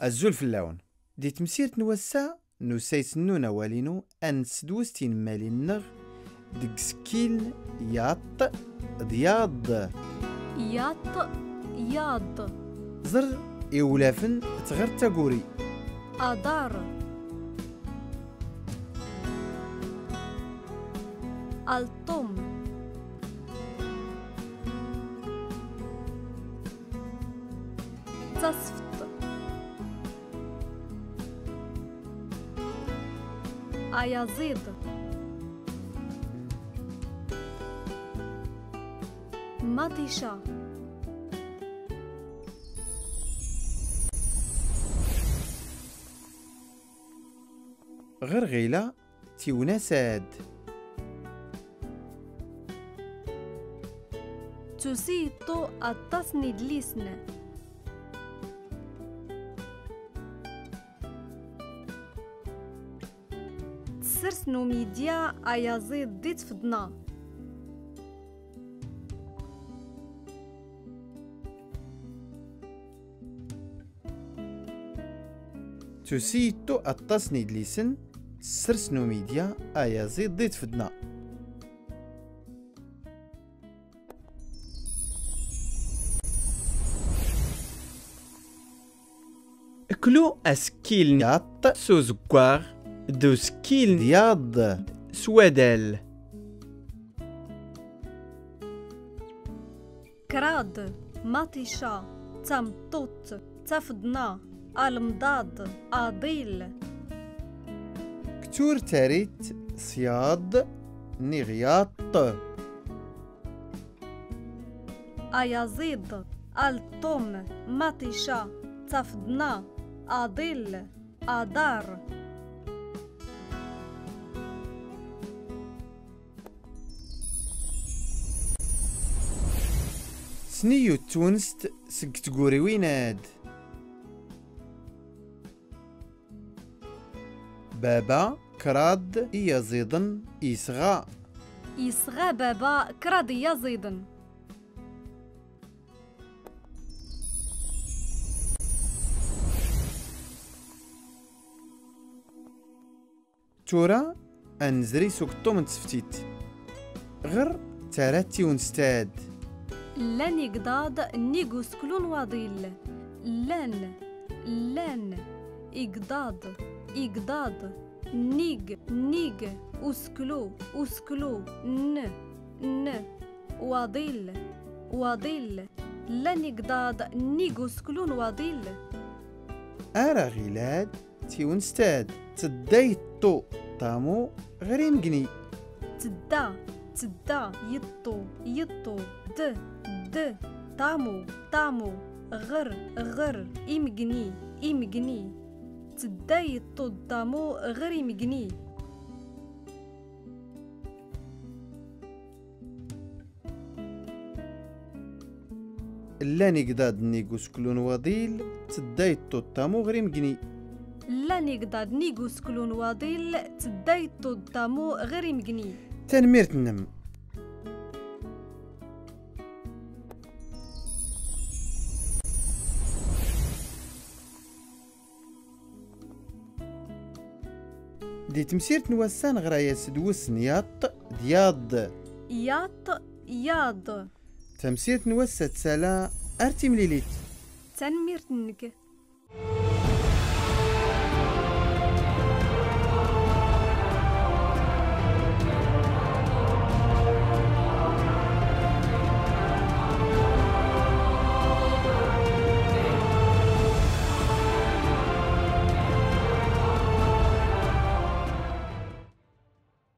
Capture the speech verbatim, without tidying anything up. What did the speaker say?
Azul fell-awen. Di temsirt n wass-a n usayes-nnun awal-inu, ad nessedwes tinemmalin-nneɣ deg isekkilen yaṭ d yaḍ. Yaṭ, yaḍ. Ẓer iwlafen tɣert taguri. Aḍar. Alṭum. Tasfeḍt. Ayaẓiḍ. Maṭica. Ɣer ɣila tiwnas-ad. Tusi Yeṭṭu aṭas n yidlisen. Tsers Numidya ayaẓiḍ di tfeḍna. Tusi Yeṭṭu aṭas n yidlisen, tsers Numidya ayaẓiḍ di tfeḍna. Klu asekkil n yaṭ s uzeggaɣ d usekkil n yaḍ s wadal. Kraḍ, maṭica, tameṭṭut, tafeḍna, alemḍaḍ, aḍil. Ktur tarit s yaḍ niɣ yaṭ. Ayaẓiḍ, alṭum, maṭica, tafeḍna, aḍil, aḍar. Sniyu d twinst seg tguriwin-ad. Baba kraḍ iyaẓiḍen isɣa. Isɣa baba kraḍ iyaẓiḍen. Tura, ad nezri s ugeṭṭum n tseftit. Ɣer tara tiwinst-ad. Llan igḍaḍ nnig useklu n waḍil. Llan, llan, igḍaḍ, igḍaḍ, nnig, nnig, useklu, useklu, n, n, waḍil, waḍil. Llan igḍaḍ nnig useklu n waḍil. Ara ɣilad tiwinst-ad. Tedda Yeṭṭu Ṭamu ɣer imegni. Tedda, tedda, Yeṭṭu, Yeṭṭu, d, d, Ṭamu, Ṭamu, ɣer, ɣer, imegni, imegni. Tedda Yeṭṭu d Ṭamu ɣer imegni. Llan igḍaḍ nnig useklu n waḍil, tedda Yeṭṭu d Ṭamu ɣer imegni. Llan igḍaḍ nnig useklu n waḍil, tedda Yeṭṭu d Ṭamu ɣer imegni. Tanemmirt-nnem. Di temsirt n wass-a neɣra-yas d wes n yaṭ d yaḍ. Yaṭ, yaḍ. Tamsirt n wass-a tsala ar timlilit. Tanemmirt-nnek.